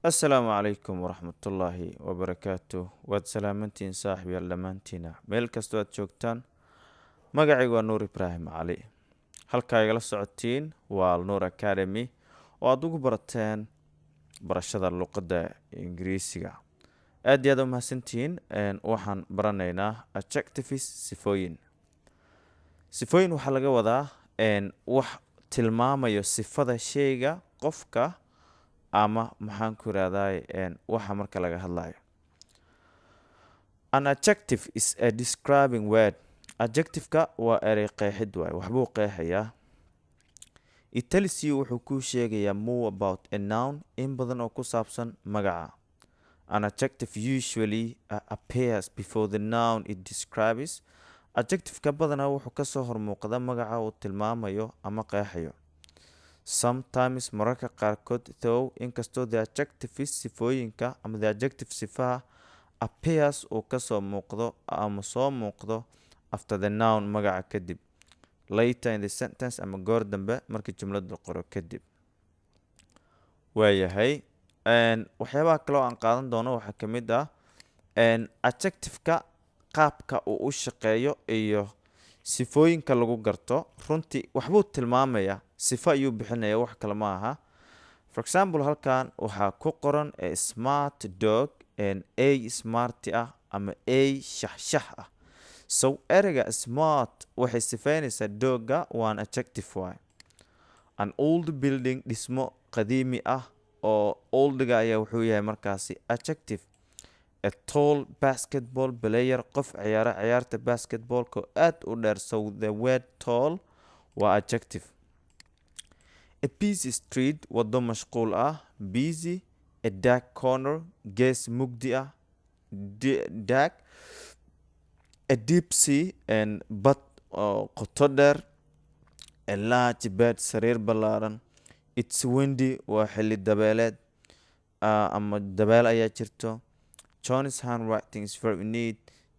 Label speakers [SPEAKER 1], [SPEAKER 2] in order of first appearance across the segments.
[SPEAKER 1] Assalaamu calaykum waraxmatullaahi wabarakaatu. Waad salaamantihiin, saaxiibyaal, dhammaantiina meel kastoo aad joogtaan. Magacaygu waa Nuur Ibraahim Cali. Halkaa igala socotiin waa Alnuur Academy oo aad ugu barateen barashada luqadda Ingiriisiga. Aad iyo aad u mahadsantihiin. Waxaan baranaynaa adjectives, sifooyin. Sifooyin waxaa laga wadaa wax tilmaamayo sifada sheyga, qofka ama, maxaan ku irahday, waxa marka laga hadlayo. An adjective is a describing word. Adjectiveka waa erey qeexid waay, waxbuu qeexayaa. It tells you, wuxuu kuu sheegayaa, more about a noun, in badan oo ku saabsan magaca. An adjective usually appears before the noun it describes. Adjectiveka badanaa wuxuu kasoo hormuuqda magaca uu tilmaamayo ama qeexayo. Sometimes, mararka qaarkood, though, inkastoo, the adjectives, sifooyinka, ama the adjective, sifaha, appears, uu kasoo muuqdo ama soo muuqdo, after the noun, magaca kadib, later in the sentence, ama goor dambe markii jumlada qoro kadib. Waayahay, waxyaabaha kale oo aan qaadan doono waxaa ka mid ah adjectiveka qaabka uu u shaqeeyo iyo sifooyinka lagu garto. Runtii waxbuu tilmaamayaa, sifo ayuu bixinaya, wax kale ma aha. For example, halkan waxaa ku qoran "a smart dog", a smart ah ama a shaxshax ah. So ereyga smart waxay sifeynaysaa dogga, waan adjective waay. An old building, dhismo qadiimi ah, oo oldiga ayaa wuxuu yahay markaasi adjective. A tall basketball player, qof ciyaara ciyaarta basketballka oo aad u dheer. So the word tall waa adjective. A busy street, waddo mashquul ah, busy. A dark corner, gees mugdi ah, dark. A deep sea and, bad oo qoto dheer. A large bed, sariir ballaaran. It's windy, waa xilli dabeeleed ama dabeel ayaa jirto. John's handwriting is very neat.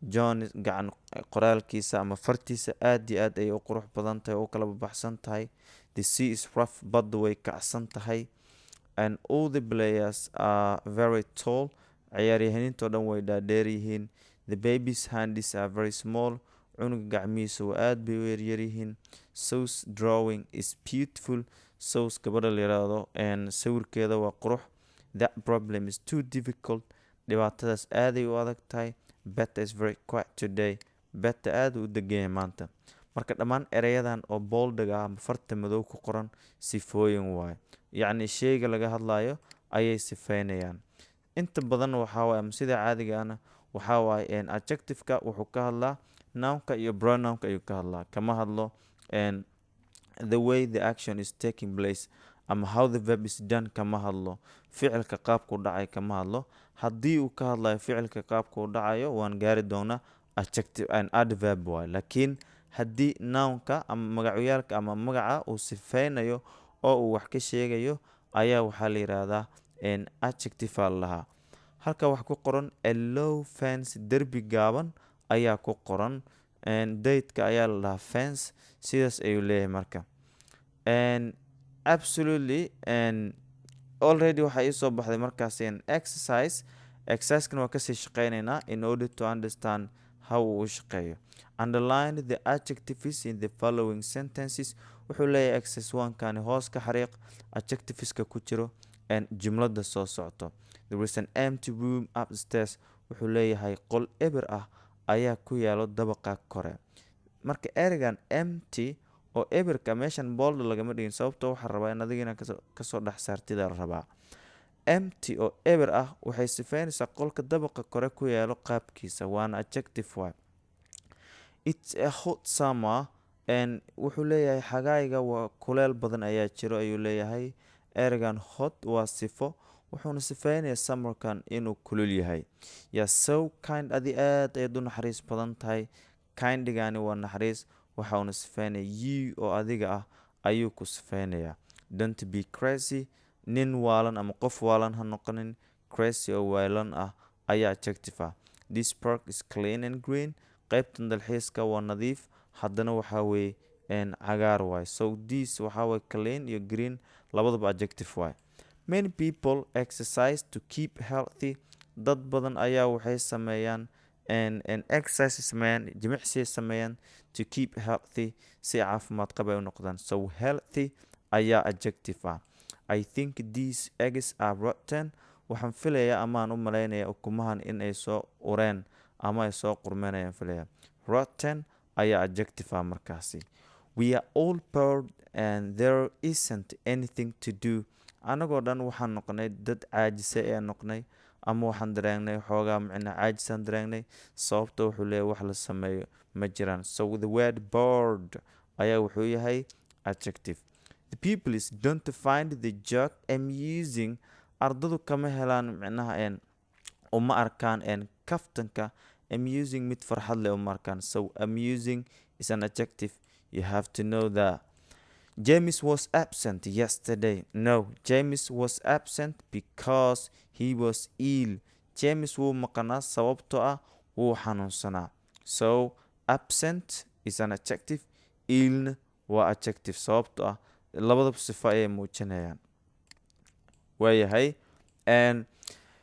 [SPEAKER 1] John gacan qoraalkiisa ama fartiisa aad iyo aad ayay u qurux badan tahay oo u kala baxsan tahay. The sea is rough, baddu way kacsan tahay. And all the players are very tall, ciyaaryahaniinta oo dhan way dhaadheer yihiin. The baby's hands are very small, cunuga gacmihiisa waa aad bay u yaryar yihiin. Sue's drawing is beautiful, Sue gabadha la yiraahdo sawirkeeda waa qurux. That problem is too difficult, dhibaatadaas aaday u adag tahay. Peter is very quiet today, Peter aad u degan yahay maanta. Marka dhammaan ereyadan oo boldiga ah ama farta madow ku qoran sifooyin waaye, yacni sheyga laga hadlayo ayay sifeynayaan inta badan. Waxaa waaye, ama sida caadiga ahna waxaa waaye, adjectiveka wuxuu ka hadlaa nounka iyo pronounka ayuu ka hadlaa, kama hadlo the way the action is taking place ama how the verb is done. Kama hadlo ficilka qaabku dhacay, kama hadlo. Haddii uu ka hadlayo ficilka qaabka u dhacayo, waan gaari doonaa, adjective and adverb waay. Laakiin haddii nounka ama magacyaalka ama magaca uu sifeynayo oo uu wax ka sheegayo, ayaa waxaa la yiraahdaa adjective aa la lahaa. Halka wax ku qoran "a low fence", derbi gaaban ayaa ku qoran. Daydka ayaa la dhahaa fence, sidaas ayuu leeyahay. Marka absolutely and already waxaa iisoo baxday markaas exercise. Exercisekan waa kasii shaqeyneynaa in order to understand how uu u shaqeeyo. "Underline the adjectives in the following sentences," wuxuu leeyahay exercise one-kani. Hoos ka xariiq adjectiveska ku jiro jumlada soo socoto. "There is an empty room upstairs," wuxuu leeyahay qol eber ah ayaa ku yaalo dabaqa kore. Marka ereygan empty oo eberka meeshan bold lagama dhigin, sababtoo waxaa rabaa in adiga inaad kasoo dhex saartida la rabaa. Empty oo eber ah waxay sifeynaysaa qolka dabaqa kore ku yaalo qaabkiisa, waana adjective waay. "It's a hot summer," and wuxuu leeyahay xagaaga waa kuleel badan ayaa jiro ayuu leeyahay. Ereygan hot waa sifo, wuxuuna sifeynayaa summerkan inuu kulul yahay. "You're so kind," adi aad ayaad u naxariis badan tahay. Kindigani waa naxariis, waxa uuna sifeynaya you oo adiga ah ayuu ku sifeynayaa. "Don't be crazy," nin waalan ama qof waalan ha noqonin. Crazy oo waalan ah ayaa adjective ah. "This park is clean and green," qaybtan dalxiiska waa nadiif, haddana waxaa weeye cagaar waay. So this waxaa waye clean iyo green labadaba adjective waay. Many people exercise to keep healthy. Dad badan ayaa waxay sameeyaan and exercise sameeyaan, jimicsi sameeyaan, to keep healthy, si caafimaad qab ay u noqdaan. So healthy ayaa adjective ah. I think these eggs are rotten. Waxaan filayaa amaan u malaynayaa ukumahan in ay soo ureen ama ay soo qurmeen ayaan filayaa. Rotten ayaa adjective ah markaasi. We are all bored and there isn't anything to do. Anagoo dhan waxaan noqonay dad caajisay ayaan noqnay, ama waxaan dareengnay xoogaa micna caajisaan dareengnay, sababta wuxuu leeyahay wax la sameeyo ma jiraan. So the word "bored" ayaa wuxuu yahay adjective. The pupils don't find the joke amusing. Ardadu kama helaan micnaha uma arkaan kaftanka amusing, mid farxad leh uma arkaan. So amusing is an adjective. You have to know that. James was absent yesterday. No, James was absent because he was ill. James wuu maqanaa sababtoo ah wuu xanuunsanaa. So absent is an adjective, ill waa adjective, sababtoo ah labadaba sifo ayay muujinayaan. Waayahay, and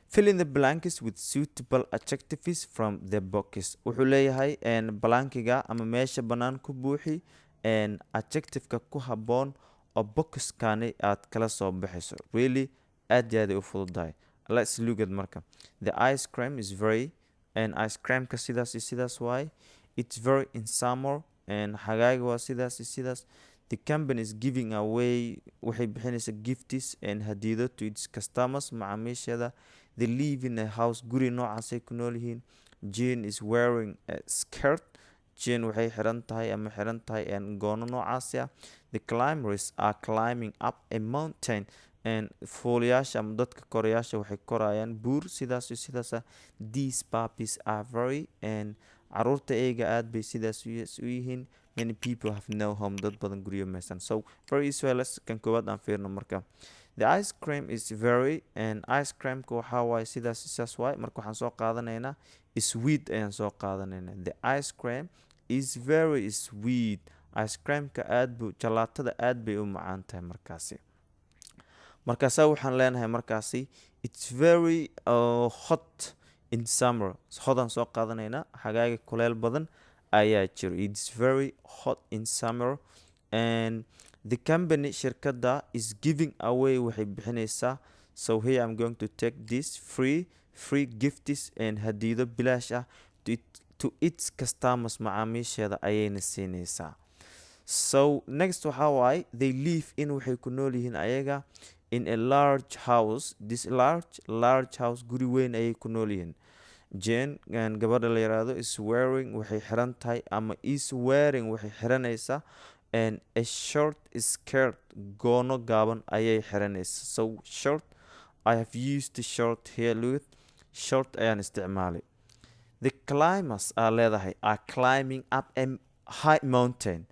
[SPEAKER 1] fill in the blanks with suitable adjectives from the box. Wuxuu leeyahay blankiga ama meesha bannaan ku buuxi adjectiveka ku habboon oo boxkani aad kala soo baxayso. Really, aad iyo aad ay u fududahay. Let's look at marka. The ice cream is very, and ice creamka sidaas iyo sidaas waaye. It's very in summer, and xagaaga waa sidaas iyo sidaas. The company is giving away, waxay bixinaysaa, gifts and hadiyado to its customers, macaamiisheeda. They live in a house, guri noocaasay ku nool yihiin. Jane is wearing a skirt. Jane waxay xiran tahay ama xiran tahay goono noocaasi ah. The climbers are climbing up a mountain, and fuulayaasha ama dadka korayaasha waxay korayaan buur sidaas iyo sidaas ah. These puppies are very, and caruurta eyga aad bay sidaas u yihiin. Many people have no home. Dad badan guryo ma haysan. So very easy. Let's kan koowaad aan fiirno marka. The ice cream is very, and ice creamka waxaa waaye sidaas sidaas waaye. Marka waxaan soo qaadanaynaa sweet ayaan soo qaadanaynaa. The ice cream is very sweet. Ice creamka aad buu, jalaatada aad bay u macaan tahay markaasi. Markaasaa waxaan leenahay markaasi it's very hot in summer. Hodaan soo qaadanaynaa, xagaaga kuleel badan ayaa jiro. It's very hot in summer. And the company, shirkadda, is giving away, waxay bixinaysaa. So here I'm going to take this free gifts and hadiyado bilaash ah to its customers, macaamiisheeda ayayna siinaysaa. So next waxaa waaye they live in, waxay ku nool yihiin ayaga, in a large house. This large house, guri weyn ayay ku nool yihiin. Jane, gabadha la yiraahdo, is wearing, waxay xiran tahay, ama is wearing, waxay xiranaysaa, and a short skirt, goono gaaban ayay xiranaysaa. So short, I have used the short here. Look, short ayaan isticmaalay. The climbers aa leedahay are climbing up a high mountain.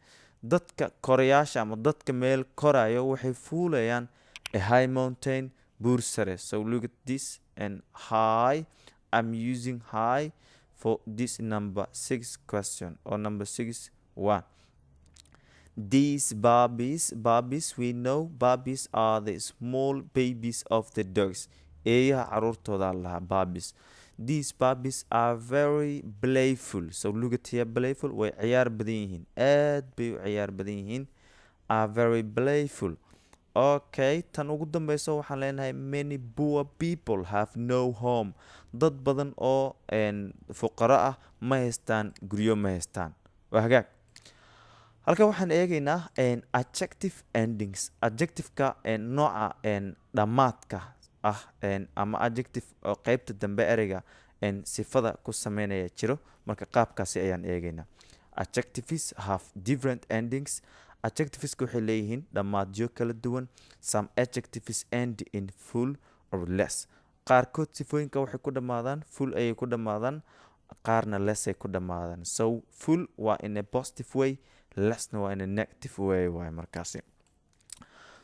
[SPEAKER 1] Dadka korayaasha ama dadka meel korayo waxay fuulayaan a high mountain, buur sare. So look at this, and high, I'm using high for this number six question or number 6-1. These puppies, puppies, we know puppies are the small babies of the dogs. Eeyaha caruurtooda lahaa puppies. These puppies are very playful. So look at here, playful, way ciyaar badan yihiin, aad bay u ciyaar badan yihiin. Are very playful. Okay, tan ugu dambeysa waxaan leenahay many poor people have no home. Dad badan oo fuqaro ah ma haystaan guryo, ma haystaan. Waa hagaag. Halkan waxaan eegaynaa adjective endings, adjectiveka nooca dhammaadka ah, ama adjective oo qeybta dambe ereyga sifada ku sameynaya jiro. Marka qaabkaasi ayaan eegaynaa. Adjectives have different endings. Adjectiveska waxay leeyihiin dhammaadyo kala duwan. Some adjectives end in full or less. Qaarkood sifooyinka waxay ku dhammaadaan full ayay ku dhammaadaan, qaarna less ay ku dhammaadaan. So full waa in a positive way, lessna waa in a negative way waay markaasi.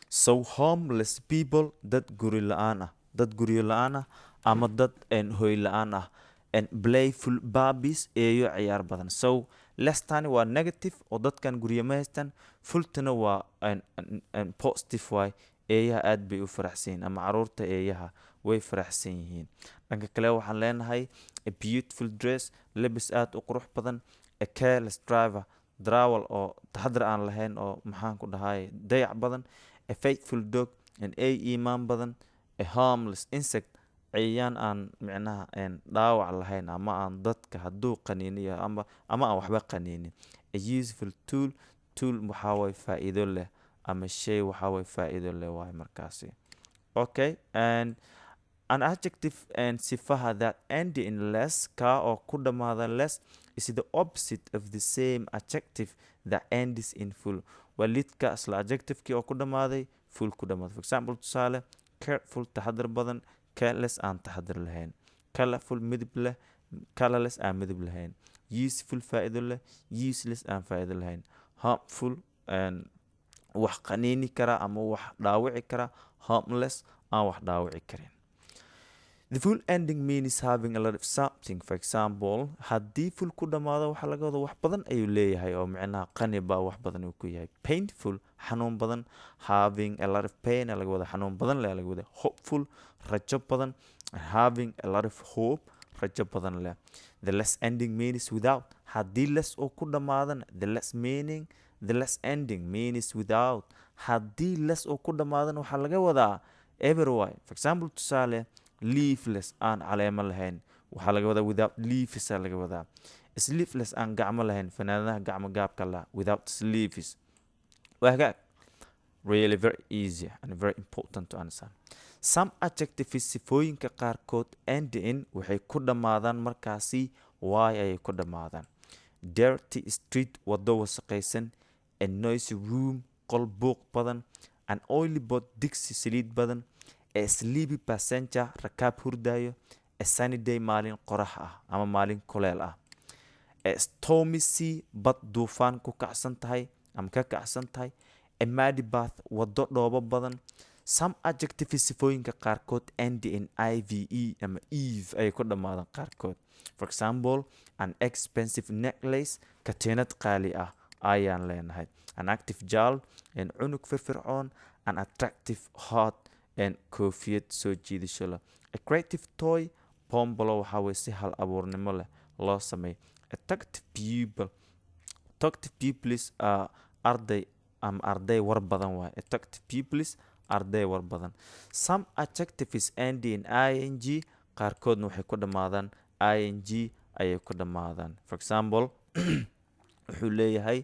[SPEAKER 1] So homeless people, dad guri la-aan ah, dad guryo la-aan ah ama dad hoy la-aan ah, and playful puppies, eeyo ciyaar badan. So lestani waa negative oo dadkan guryo ma haystaan, fulltana waa positive waay. Eeyaha aad bay u faraxsan yihiin ama caruurta eeyaha way faraxsan yihiin. Dhanka kale waxaan leenahay a beautiful dress, lebis aad u qurux badan. A careless driver, darawal oo taxadar aan lahayn oo, maxaan ku dhahay, dayac badan. A faithful dog, an ey iimaan badan. A harmless insect, cayayaan aan micnaha dhaawac lahayn ama aan dadka hadduu qaniiniyo ama aan waxba qaniinin. A useful tool, tool waxaa waye faa'iido leh ama shay waxaa waye faa'iido leh waaye markaasi. Okay, and an adjective and sifaha that end in less, ka oo ku dhamaada less, is the opposite of the same adjective that ends in ful. Waa lidka isla adjectivekii oo ku dhamaaday ful ku dhamaaday. For example, tusaale, careful, taxadar badan; careless, aan taxadar lahayn; colorful, midab leh; colorless, aan midab lahayn; useful, faa'iido leh; useless, aan faa'iido lahayn; harmful and wax qaniini kara ama wax dhaawici kara; harmless, aan wax dhaawici karin. The ful ending means having a lot of something. For example, haddii ful ku dhammaado, waxaa laga wada wax badan ayuu leeyahay oo micnaha qani baa wax badan uu ku yahay. Painful, xanuun badan; having a lot of pain laga wada, xanuun badan leh laga wada. Hopeful, rajo badan; having a lot of hope, rajo badan leh. The less ending means without. Haddii less uu ku dhammaadana, the less meaning, the less ending means without. Haddii less uu ku dhammaadana, waxaa laga wadaa eber waay. For example, tusaale, leafless, aan caleemo lahayn, waxaa laga wadaa without leaves aa laga wadaa. Sleeveless, aan gacmo lahayn, fanaanadaha gacmo gaabka lah, without sleeves. Waa hagaag, really very easy and very important to understand. Some adjectives, sifooyinka qaarkood, end in, waxay ku dhammaadaan markaasi y ayay ku dhammaadaan. Dirty street, waddo wasaqaysan; a noisy room, qol buuq badan; an oily pot, digsi saliid badan; a sleepy passenger, rakaab hurdayo; a sunny day, maalin qorax ah ama maalin kuleel ah; a stormy sea, bad duufaan ku kacsan tahay ama ka kacsan tahay; a muddy path, waddo dhoobo badan. Some adjectives, sifooyinka qaarkood, end in ive ama eve ayay ku dhammaadaan qaarkood. For example, an expensive necklace, katiinad qaali ah ayaan leenahay; an active child, cunug firfircoon; an attractive hat, koofiyad soo jiidasho leh; a creative toy, bombolo waxaa weye si hal abuurnimo leh loo sameeyo; a talkative pupil. Talkative pupils, arday ama arday war badan waay. A talkative pupils, arday war badan. Some adjectives end in ing. Qaarkoodna waxay ku dhammaadaan ing ayay ku dhammaadaan. For example, wuxuu leeyahay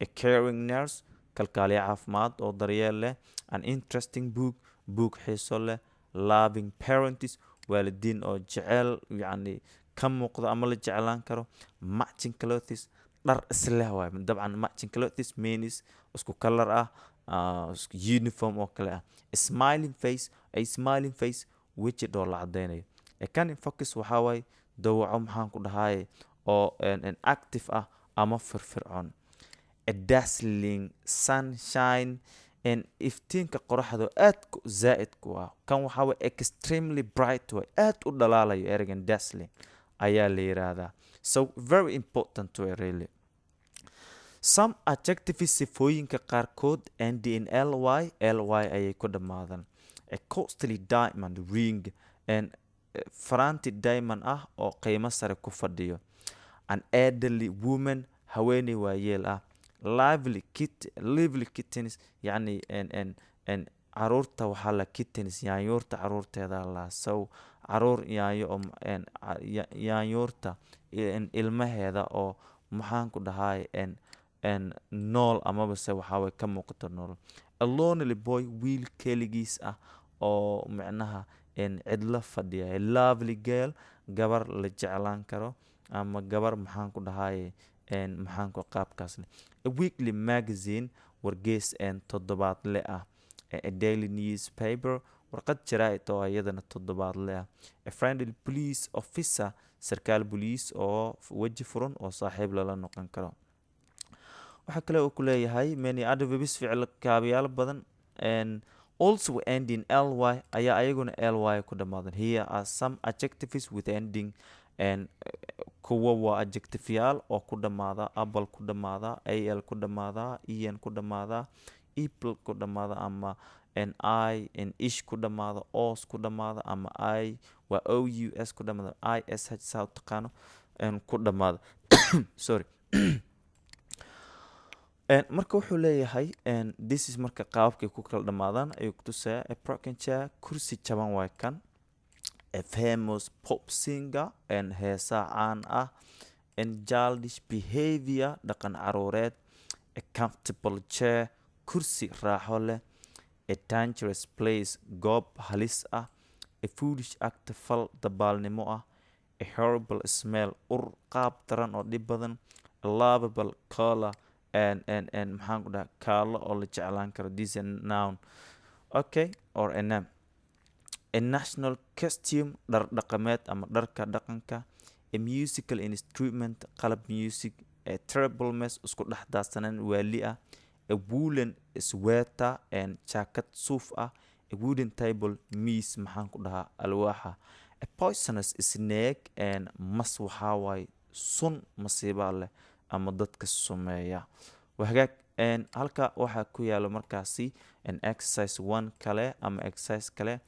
[SPEAKER 1] a caring nurse, kalkaaliye caafimaad oo daryeel leh; an interesting book, book xiiso leh; loving parents, waalidiin oo jecel, yacni ka muuqdo ama la jeclaan karo; matching clothes, dhar isleh waay. Dabcan matching clothes means isku color ah, isku uniform oo kale ah. A smiling face, a smiling face, weji dhoola cadeynayo. A cunning fox waxaa waaye dawaco, maxaan ku dhahaye, oo active ah ama firfircoon. A dazzling sunshine, iftiinka qoraxda aadka zaa'idku ah. Kan waxaa waye extremely bright way, aad u dhalaalayo. Ereygan dazzling ayaa la yiraahdaa. So very important way, really. Some adjectives, sifooyinka qaarkood, end in ly, ly ayay ku dhammaadaan. A costly diamond ring, and faranti diamond ah oo qiimo sare ku fadhiyo. An elderly woman, haweeney waayeel ah. Lively kit, lively kittens, yacni n n n caruurta waxaa la kittens, yaanyuurta caruurteeda la. So caruur yaanyo oo yaanyuurta ilmaheeda oo, maxaan ku dhahay, n nool amaba se waxaa way ka muuqato nool. A lonely boy, wiil keligiis ah oo micnaha cidlo fadhiya. A lovely girl, gabar la jeclaan karo ama gabar, maxaan ku dhahay, maxaan ku qaabkaas leh. A weekly magazine, wargeys toddobaadle ah. A daily newspaper, warqad jaraa'id oo iyadana toddobaadle ah. A friendly police officer, sarkaal boliis oo weji furan oo saaxiib lala noqon karo. Waxaa kale uu ku leeyahay many adverbs, ficil kaabayaal badan, and also ending ly, ayaa ayaguna ly ku dhamaadan. Here are some adjectives with ending, and kuwa waa adjectiveyaal oo ku dhamaada able, ku dhamaada al, ku dhamaada en, ku dhamaada able, ku dhamaada ama N I n ish ku dhammaado, os ku dhammaado, ama I waa OUS ku dhammaado, ISH saa u taqaano n ku dhammaado. Sorry. Marka wuxuu leeyahay this is marka qaababkay ku kala dhammaadaan ayuu kutusayaa. A broken chair, kursi jaban waay kan. A famous pop singer, heesaa caan ah. And childish behavior, dhaqan caruureed. A comfortable chair, kursi raaxo leh. A dangerous place, goob halis ah. A foolish act, fal dabaalnimo ah. A horrible smell, ur qaab daran oo dhib badan. A lovable color, and maxaan ku dhaha, kaalo oo la jeclaan karo. This is a noun, okay, or a name. A national costume, dhar dhaqameed ama dharka dhaqanka. A musical instrument, qalab music. A terrible mess, isku dhex daadsanaan waali ah. A woolen sweater and jaakad suuf ah. A wooden table, miis maxaan ku dhahaa, alwaaxa. A poisonous snake and mas waxaa waaye sun masiiba leh ama dadka sumeeya. Waa hagaag. Halka waxaa ku yaalo markaasi an exercise one kale ama exercise kale,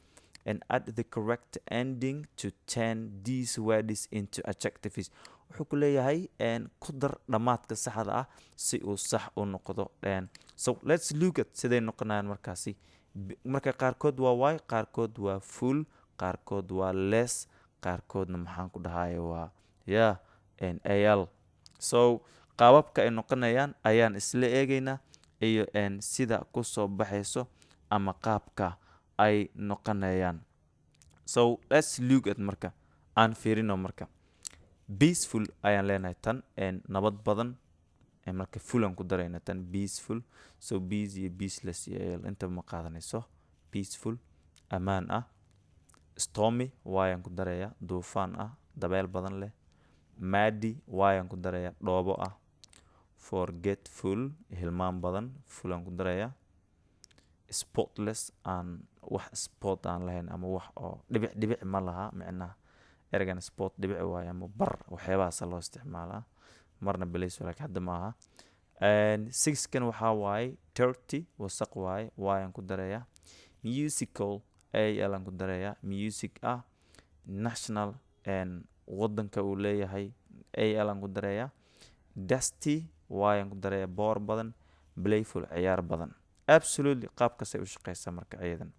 [SPEAKER 1] and add the correct ending to turn these words into adjectives. Wuxuu ku leeyahay ku dar dhammaadka saxda ah si uu sax u noqdo. So let's look at siday noqonayaan markaasi. Marka qaarkood waa y, qaarkood waa full, qaarkood waa less, qaarkoodna maxaan ku dhahay waa yeah al. So qaababka ay noqonayaan ayaan isla eegaynaa iyo sida kusoo baxayso ama qaabka ay noqonayaan. So let's look at, marka aan fiirino. Marka peaceful ayaan leenahay tan, nabad badan. Marka full aan ku darayna tan, peaceful. So peace iyo peaceless iyo intaba ma qaadanayso. Peaceful, ammaan ah. Stormy, waayaan ku darayaa, duufaan ah, dabeel badan leh. Muddy, waayaan ku darayaa, dhoobo ah. Forgetful, hilmaan badan, full aan ku darayaa. Spotless, aan wax spot aan lahayn ama wax oo dhibic dhibic ma laha. Micnaha ereygan spot dhibic waaye ama bar, waxyaabahaasa loo isticmaalaa marna belays, laakiin hadda maaha. Sixkan waxaa waaye dirty, wasaq waaye, waayaan ku darayaa. Musical, al aan ku darayaa, music ah. National, wadanka uu leeyahay, al aan ku darayaa. Dusty, waayaan ku darayaa, boor badan. Playful, ciyaar badan. Absolutely, qaabkaasay u shaqeysaa. Marka iyadan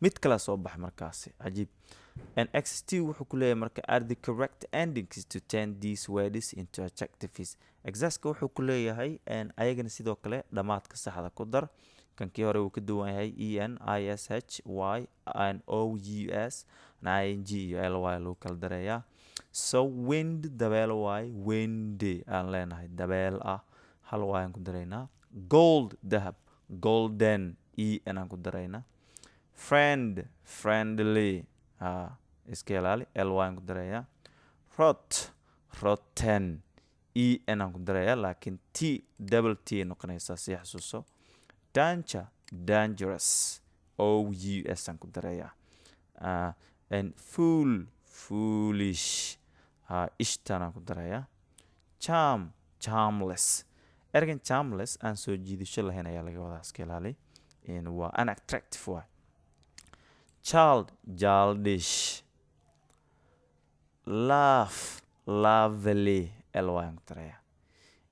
[SPEAKER 1] mid kala soo bax markaasi cajiib. And xt wuxuu ku leeyahay marka add the correct endings to turn these words into adjectives. Exerciseka wuxuu ku leeyahay ayagana sidoo kale dhammaadka saxda ku dar. Kankii hore wuu ka duwan yahay. E n, i s h, y n, o u s, i n g iyo l y lagu kala darayaa. So wind, dabeel waay, windy aan leenahay, dabeel ah, hal y aan ku daraynaa. Gold, dahab, golden, e n aan ku daraynaa. Friend, friendly, ha iska ilaali, l y aan ku darayaa. Rot, rotten, e n aan ku darayaa, laakiin t double t ay noqonaysaa, sii xasuuso. Danger, dangerous, o u s aan ku darayaa. And fool, foolish, ha ishtan aan ku darayaa. Charm, charmless. Ergan charmless, aan soo jiidasho lahayn ayaa laga wadaa, iska ilaali, waa unattractive waay. Child, childish. Love, lovely, l y aan ku darayaa.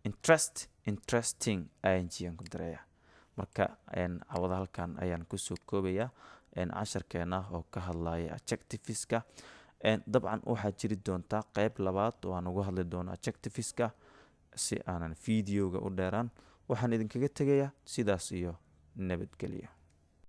[SPEAKER 1] Interest, interesting, i n g aan ku darayaa. Marka cawada halkan ayaan kusoo koobayaa casharkeena oo ka hadlaya adjectiveska. Dabcan waxaa jiri doontaa qeyb labaad oo aan uga hadli doono adjectiveska. Si aanan videoga u dheeraan, waxaan idinkaga tegayaa sidaas iyo nabadgelyo.